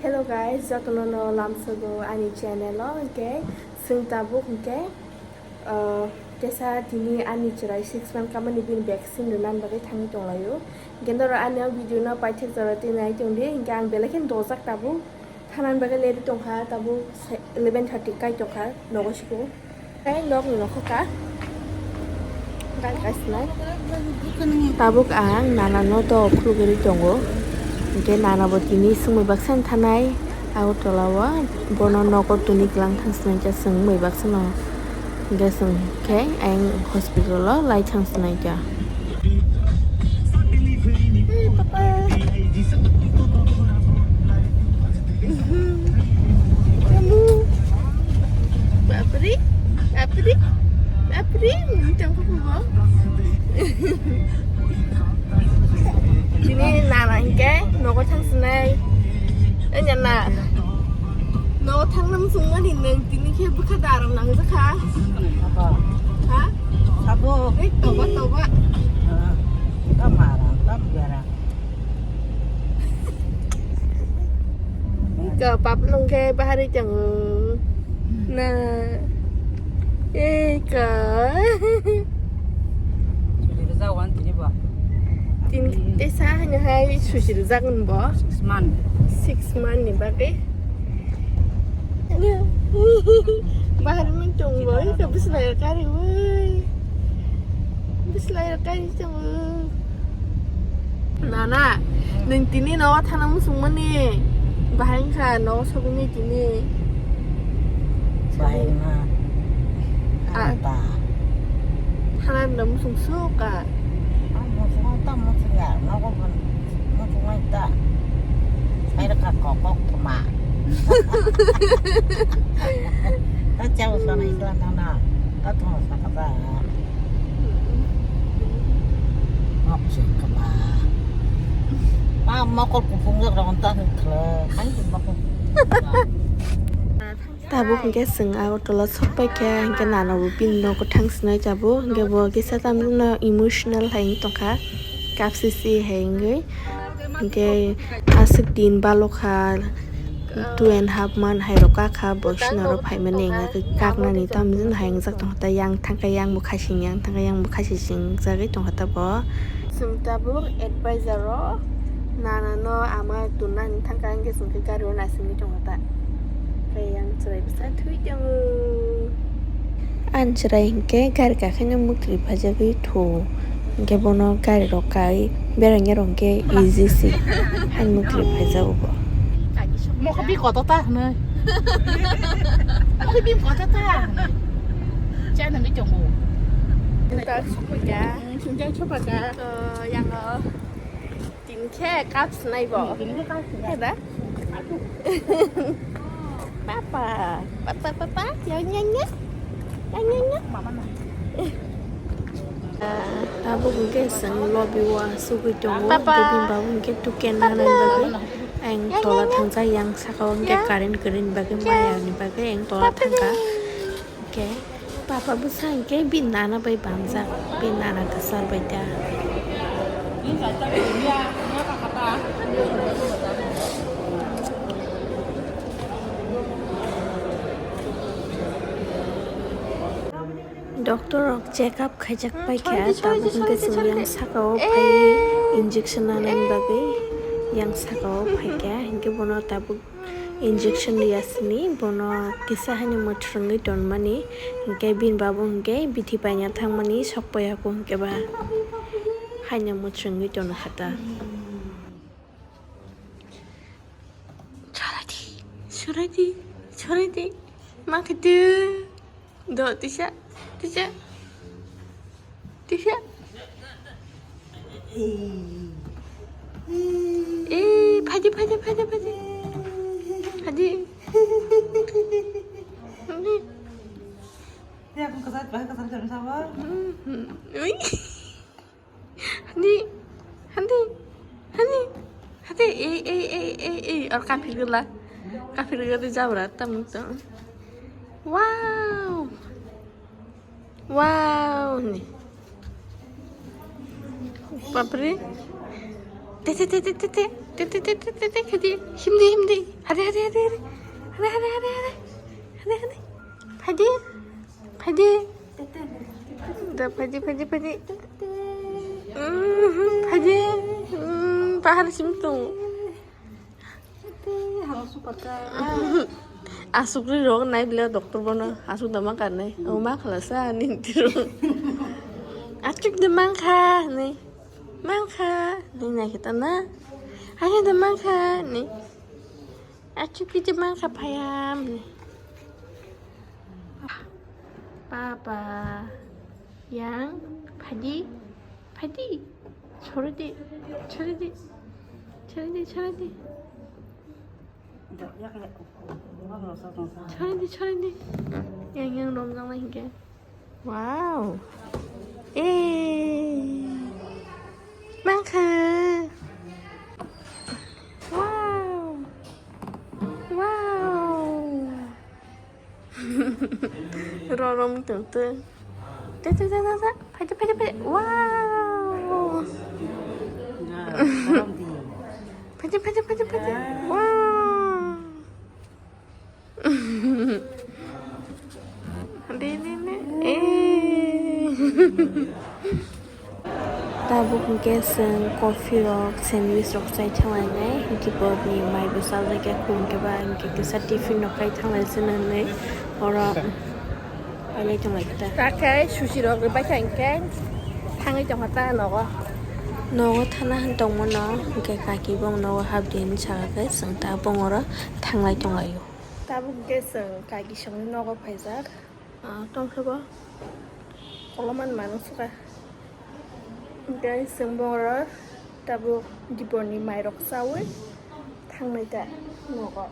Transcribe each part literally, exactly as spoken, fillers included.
Hello guys, jotono no lamsogo ani channel o, hwnkhe chwng tabuk hwnkhe, uh, kesa tini ani chwrai six month kamani bini vaccine rwna bagwi thangwi tonglaio. Hwnkhe norok ani o video no paithak jora twi nai tongdi, hwnkhe ang belai kheno dojak tabuk. Thanani bagwi late tongkha, tabuk eleven thirty kai tongkha nogo siko. Tei nok ni nokha ka. Gai kaisnai. Tabuk ang nana no to khulugwi tongo. Hwnkhe nana bo tini swngmwi baksa thanai. Agartala o bono nogo tuni kwlang thang swnai khe swngmwi baksa no. Hwnkhe swng khe ang hospital o lai thang swnai khe. Hey, papa. Kamu. Bapri, bapri, bapri, minta apa kau? Ini nana hingke, nogo thang senai. Eh, nyana. Nogo thang nam sungma ni neng tini ke buka daram nang jakha. Apa? Ha? Sabo. Eh, toba, toba. Ah, tamara, tam gara. Ka pap nung ke bahari chang na. Eh, ka. Susi rijak wan tini bo. Tin, tesa hanya hai susi rijak bo. Six month. Six month ni bagwi. Bahar mung tong bo, ka bislai kari woi. Bislai kari tong. Nana, nung tini no thana musung mani. Bahai kha no sogni tini. Bahai ma. Ah. Apa? Thana no musung suka. Ah, musung ta musung ya, no ko musung ta. Saya ka kokok ma. Ta chau sana itu nana. Ta thong sana ba. Mokse kama. Ma mokol kupung jak rong ta khala. Hai mokol. Tabuk hingke chwng Agartala sokpai khe hingke nana bo bini nogo thang swnai tabuk hingke bo kisa tamjano emotional hai wng tongkha kapsisi hai wngwi hingke aswk din balokha. Two and half month hai rok kakha bo swnaro phaimani hingkhe kaknani tamjin hai wngjak tongkha ta yang thangkha yang bo khasing yang thangkha yang bo khasing wngjagwi tongkha ta bo. Chwng tabuk advisor o nana no ama tonnani thangkha hingkhe chwngkhe gari o naisingwi tongkha ta. Khe yang chwrai bwsa thwi tongo. Ang chwrai hingkhe gari kakhaino mwkhli phaijagwi thu. Hingke bono gari rok kai bereng ya rong ke easy si. Hai mukri phaijak bo. Mokho bi koto ta hwnwi. Mokho bi koto ta hwnwi. Chana mi tongo. Tak sopaka. Sunjang sopaka. Yang tin khe cups nai bo. Tin khe cups nai. Ada? Papa, papa, papa, yang yang yang. Yang yang yang. Mama na. Tabuk hwnkhe chwng lobby o asugwi tongo. Papa. Bini babu hwnkhe tuken hanani bagwi ang tola thangjak, yang saka o hwnkhe current kwrwini bagwi, mayani bagwi ang tola thangkha. Hwnkhe papa bwsa hwnkhe bini nana bai banjak, bini nana kwchar bai ta. Doctor rok check up khaijak paikha, tabuk hwnkhe chwng yang saka o phai injection nanani bagwi yang saka o phaikha, hwnkhe bono tabuk injection riyasini, bono kisa haino mwthwrwngwi tonmani, hwnkhe bini babu hwnkhe bithi paina thangmani sok paiya kho hwnkhe ba haino mwthwrwngwi tono kha ta. Choradi, choradi, choradi. Ma khe de. Do, tisa, tisa. Tisa. Eh, phaidi, phaidi, phaidi, phaidi. Phaidi. Phaidi. Ya, aku kesal, aku kesal, kesal, sabar. Hmm, hmm. Ui. Handi, handi, handi, handi, ei, ei, ei, ei, ei, or kaphir gula, kaphir gula jabra, tam, tam. Wow, wow, ni. Bapre, te, te, te, te, te, te. Te, te, te, te, te, te, khaidi. Himdi, himdi. Hade, hade, hade, hade. Hade, hade, hade, hade. Hade, hade. Phaidi. Phaidi. Da, phaidi, phaidi, phaidi. Mhm, phaidi. Mm, pahar sim tung. Asukri rok nai bile doctor bono asuk da mangkha nai. O ma khala sa ni tiro. Achuk da mangkha ni. Mangkha ni nai kita na. Ayo da mangkha ni. Achuk kita mangkha phayam ni. Papa. Yang, phaidi, phaidi, choridi, choridi, choridi, choridi. Choridi, choridi. Yang, yang romjak lai hingke. Wow. Eh. Mangkha. Wow. Wow. Ro, ro, muitu, tu. Te, te, te, te, te. Phaidi, phaidi, phaidi. Wow. Phaidi, phaidi, phaidi, phaidi. Wow. Re, re, re. Eh. Tabuk hwnkhe chwng coffee rok, sandwich rok chai thanglainai, hwnkhe borokni mai bwsajak ya, hwnkhe ba hwnkhe kisa tiffin rok kai thanglaisano hinwi oro pailai tonglaikha ta. Takhe sushi rok rwbaikha hwnkhe thangwi tongkha ta nogo. Nogo thana hwn tongmano hwnkhe kaki bo nogo hapdi hinwi sakha khe chwng tabuk oro thanglai tonglaio. Tabuk hwnkhe chwng kaki songni nogo phaijak. Ah, tongkhe bo kolomani manwi sukha. Hwnkhe chwng bo oro tabuk diporni mairok chaui thangnai ta nogo.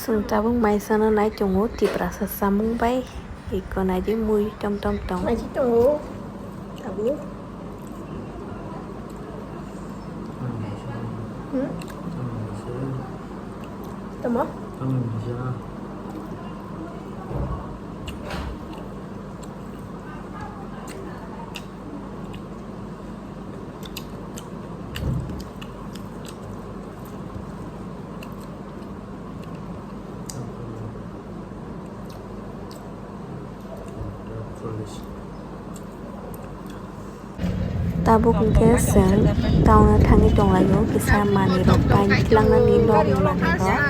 Chwng tabuk mai chana nai tongo Tiprasa chamung bai. Iko naidi mui tom tom tong. Maji tongo. Abo. Hmm? Tamo? Tabuk hwnkhe chwng town o thangwi tonglaio, kisa manwirok pai tlangnani nokni manwirok.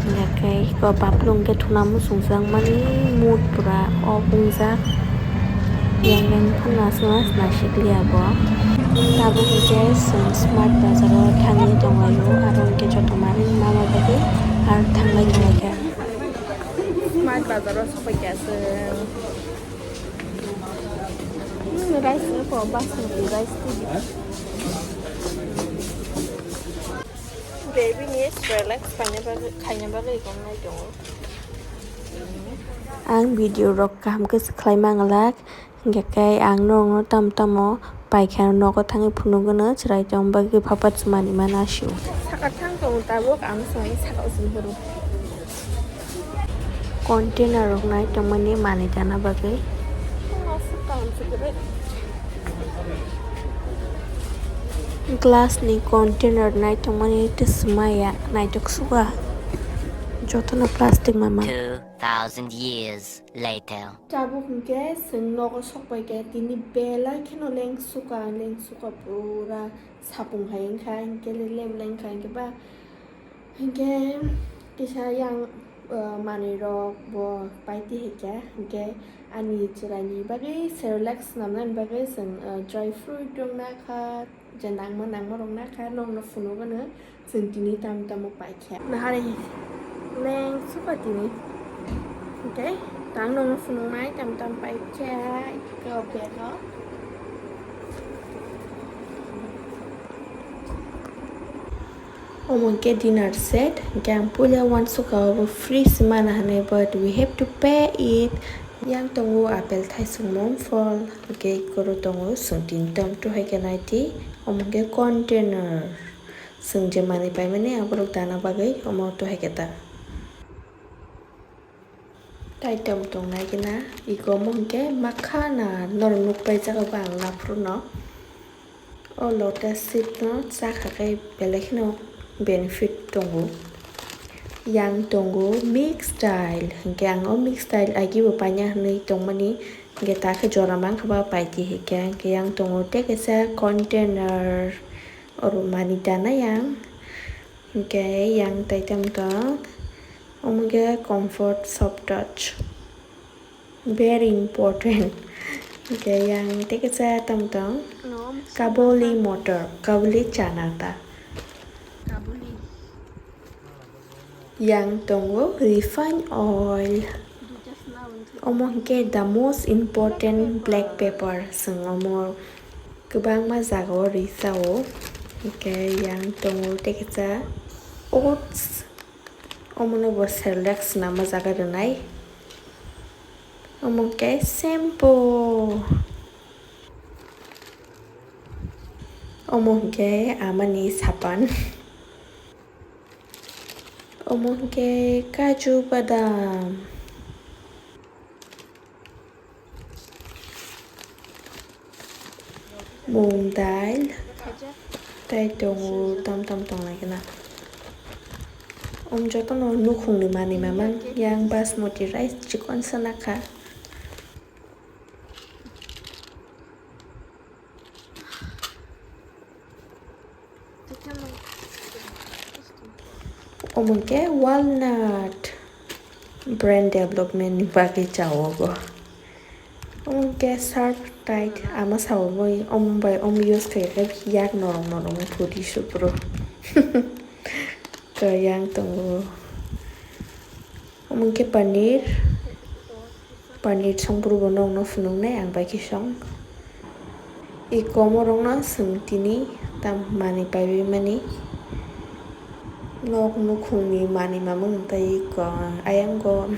Hwnkhe iko baphuru hwnkhe thuna muchungjakmani mood pura off wngjak. Yang yang phano aswk aswk naisik liya bo. Tabuk hwnkhe chwng Smart Bazar o thangwi tonglaio, aro hwnkhe joto manwi mama bagwi aro thanglai tonglaikha. Smart Bazar o sokphaikha chwng. Hmm, rice no po, basmati rice twibi. Baby ni Cerelac khaina bagwi, khaina bagwi tongnai tongo. Ang video rok kaham khe se khlai manglak, hingkhe khe ang norokno tamo tamo paikha nogo thangwi phunukgwno chwrai tong bagwi phapat chumani mana sio. Saka thang tongo tabuk ang swngwi saka usung horo. Container rok nai tongmani manwi tana bagwi. Glass ni container nai tongmani tei swmaiya naitok suka jotono plastic mama. Two thousand years later. Tabuk hwnkhe chwng nogo sokpaikha tini belai kheno lengsuka lengsuka pura sapung hai wngkha hinkhe lem lem wngkha hinkhe ba. Hinkhe kisa yang, uh, manwi rok bo paiti hai khe, hinkhe ani chwraini bagwi Cerelac swnamnani bagwi chwng, uh, dry fruit rok nakha, je nangma nangma rok nakha, nokno phunukgwno chwng tini tamo tamo paikha. Nahari lengsuka tini. Hinkhe tang nokno phunuknai tamo tamo paikha, iko bag o. Omo hwnkhe dinner set, hwnkhe ang puila uansukha obo free se mana hinwi, but we have to pay it. Yang tongo apple, thaisong, mom phol, hwnkhe koro tongo chwng tini tamo twi hai khe naidi, omo hwnkhe container, chwng je manwi paimani aborok dana bagwi omo twi hai khe ta. Tai tong tongnai gina, iko omo hwnkhe makha na norok nukpai jaga ba ang naphuru no. O lotus seed no chakha khe belai kheno benefit tongo. Yang tongo mix dail, hinkhe ang o mix dail agi bo paina hinwi tongmani, hinkhe ta khe jora mankha ba paidi hinkhe, hinkhe yang tongo tei kaisa container, oro manwi dana yang, hinkhe yang tei tamo tong, omo khe Comfort Soft Touch. Very important. Hinkhe yang tei kaisa tamo tong. Kabuli motor, kabuli chana ta. Yang tongo refined oil. Omo hinkhe the most important black pepper. Chwng omo kwbangma jagao ri chao. Hinkhe yang tongo tei kaisa oats. Omono bo Cerelac swnamma jaga rwnai. Omo khe shampoo. Omo hinkhe amani sapan. Omo hinkhe kaju badam. Mung dail. Tei tongo tam tam tongnai kheno. Om jotono nukhungni manwi mamang yang basmati rice chikon sana kha. Omo khe walnut brand development ni bagwi chao bo. Omo khe Shark Tank ama sao bo omo bai omo use khaikhe yak norok norok wng thudi supro. To yang tongo. Omo khe paneer. Paneer songphuru bo nokno phunuknai ang bai khe song. I komorokno chwng tini tam manwi paiwi mani. Nok nukhungni manwi mamung tei ko-, ayang go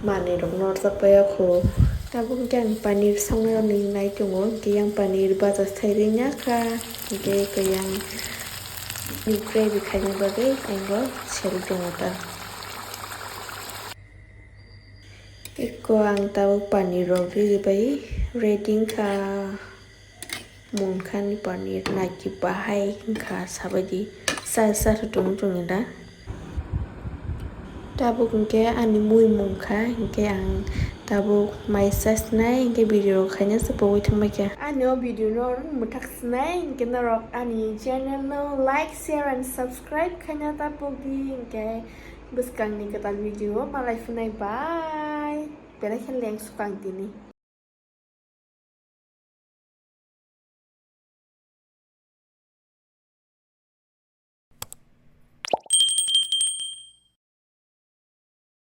manwirok norjak pai okho. Tabuk khe ang paneer songnani nai tongo, hwnkhe yang paneer baja sai rwna kha, hwnkhe khe yang gravy khaina bagwi ang bo seri tongo ta. Eko ang tabuk paneer rok riri bai ready wngkha. Mungkha ni paneer naki bahai wngkha sabaidi sa sa tong tong da. Tabuk hwnkhe ani mui mungkha, hwnkhe ang tabuk mai sa sinai, hwnkhe video rok khaina se pogwi thangbai kha. Ani o video no mwthak sinai, hwnkhe norok ani channel no like, share and subscribe khaina ta pogdi, hwnkhe bwskangni kwtal video o malai phunai. Bye. Belai khe leng sukang tini.